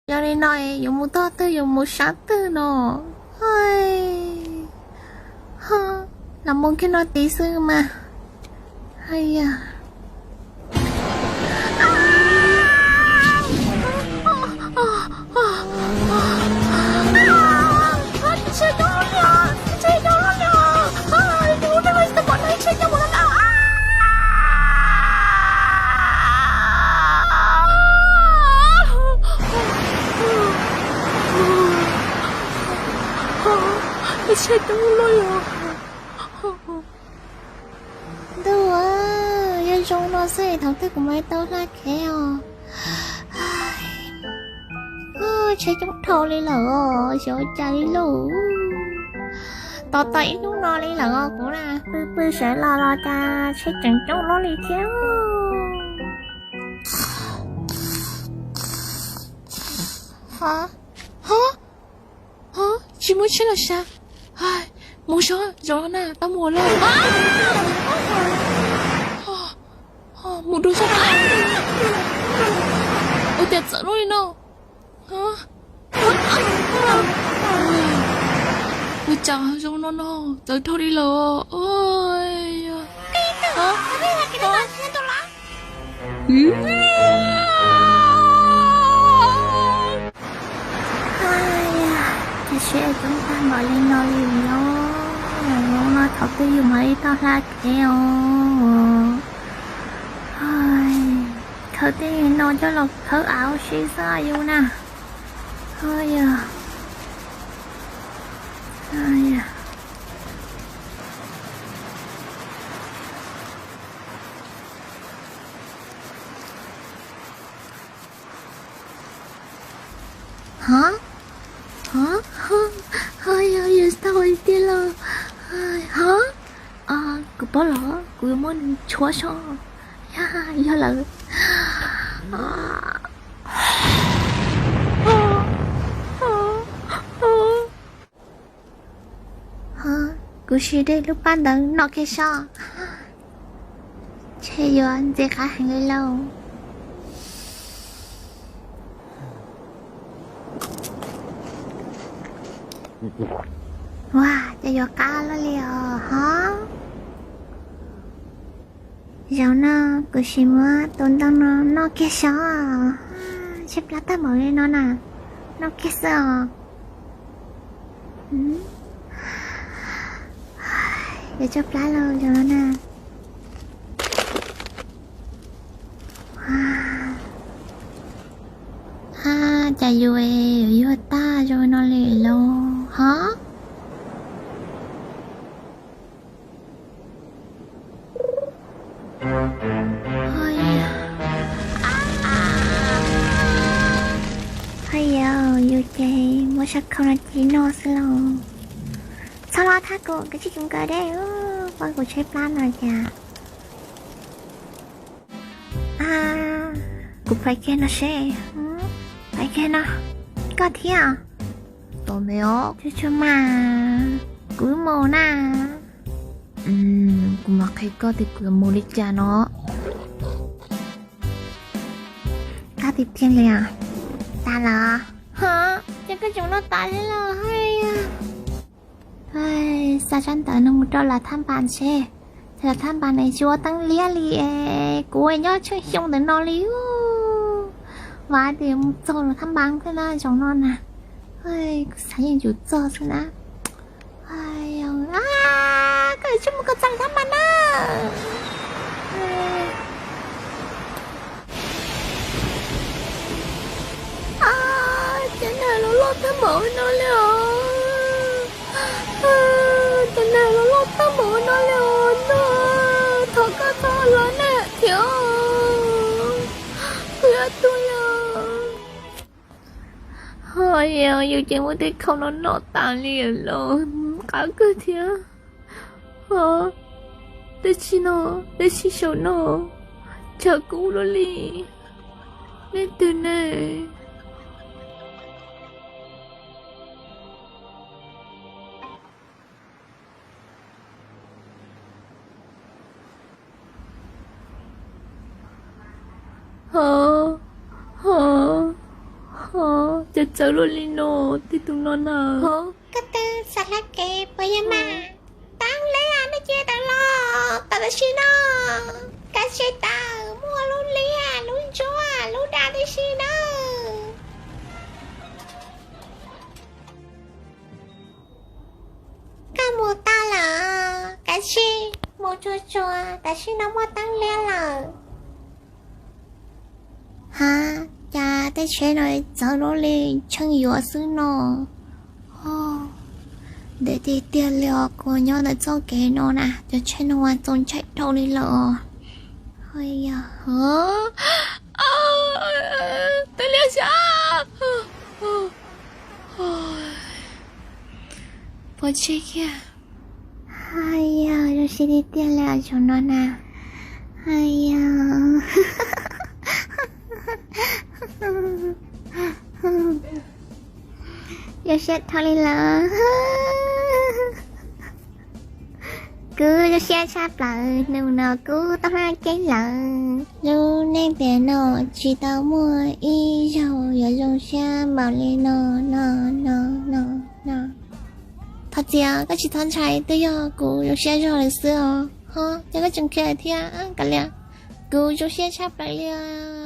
Yog li no yuav mus tog twg, yuav mus sab twg no? Los mus kiag no tid xwb mas. Hais tias, Ntuj, yog zoo no xwb thaum twg kuv mam tau hla kev os. Tsheb coob dhau li lawm os, xyov cas li lauj. Tos tau ib hnub no li lawm os kuv na. Pw pw sawv los los cas tsheb tseem coob luaj li thiab. Ho, ho, tsis muaj tsheb los sas. Mus seb, zaum no na tau mus lawm. Mus dua sab, ua cas txawv luaj li no. Ua cas zoo no no, txawv dhau li lawm. Cas seb coob tag npaum li no li os. No thaum twg yus mam li tau hla kev os. Khawb tej no coj los khawb av ua si xwb yus na. Yog, ho, ho, ho, yog yus tau tiag los. Ho, kuv paub los kuv yuav muab nws tshuab so. Yog lawm. Kuv sim de lub paj ntawd no kiag so. Ntshe yuav ntxim qab heev li lauj. Ua cas yuav qab luaj li os ho. Zaum no kuv sim muab tus ntoo no noj kiag so. Tshaib plab tag npaum li no na, noj kiag xwb os. Yuav tshaib plab lauj zaum no na. Ha, cas yus yuav yuag tag zoo no li lauj ho. Hais tias yus ces muab sab khau no ci noj xwb lauj. Txhob los thab kuv, kav tsij ceev kawg deb, pom kuv tshaib plab no cas. Kuv pais kiag no seb, pais kiag no. Koj thiab? Tos me os. Tsuag tsuag mas, kuv mus na. Kuv mam qhia koj tias kuv yuav mus li cas no. Koj tiag tiag li os. Tas los? Ces koj tseem noj tas li los hais. Xa tsab ntawv no mus rau lawv thaj npas seb, lawv thaj npas ne tsis ua teeb liab li es kuv nyob tsheej xyoo ntawm no li. Vam tias mus txog lawv thaj npas thiab na zaum no na. Kuv xav yeej yus txog xwb na. Koj tsis mus koj txog lawv thaj npas na. Cov neeg los loj tag npaum no li os. Cov neeg los loj tag npaum no li os no. Thov koj txhob los na thiab. Kuv yuav tuag li os. Ho, yus ces muab tej khau no noj tas li los qab kawg thiab. Ho, tab sis no, tab sis saum no tshav kub luaj li. Nej twg ne? Ho, ho, ho. Cas txawv luaj li no, tej tus no na. Koj twb xav hla kev puas yog mas? Taab Liab, nej cia tawm los, tawm tam sim no. Kav tsij tawm, muaj lub liab, lub ntsuab, lub daj tib si nawb. Koj mus tau lawm, kav tsij mus tsuag tsuag, tam sim no muaj Taab Liab lawm. Ha, cas tej tsheb no txawv luaj li, tsheej yuav xwb no. Ntev tiag tiag li os, kuv nyob ntawm txoj kev no na, cov tsheb no ua txaus ntshai dhau li lawm os. Hos yog, Taab Liab xyov, pov tseg kiag. Hos yog, zoo siab tiag tiag li os zaum no na. Hos yog, zoo siab dhau li lawm. Kuv zoo siab tshaj plaws, hnub no kuv tau hla kev lawm. Lub neej tiam no tsis tau muaj ib zaug yuav zoo siab npaum li no, no, no, no, no. Thov txim, koj tsis txhob ntshai, twb yog kuv zoo siab zog lawm xwb os. Ho, cas koj tseem khiav thiab, kav liam. Kuv zoo siab tshaj plaws li os.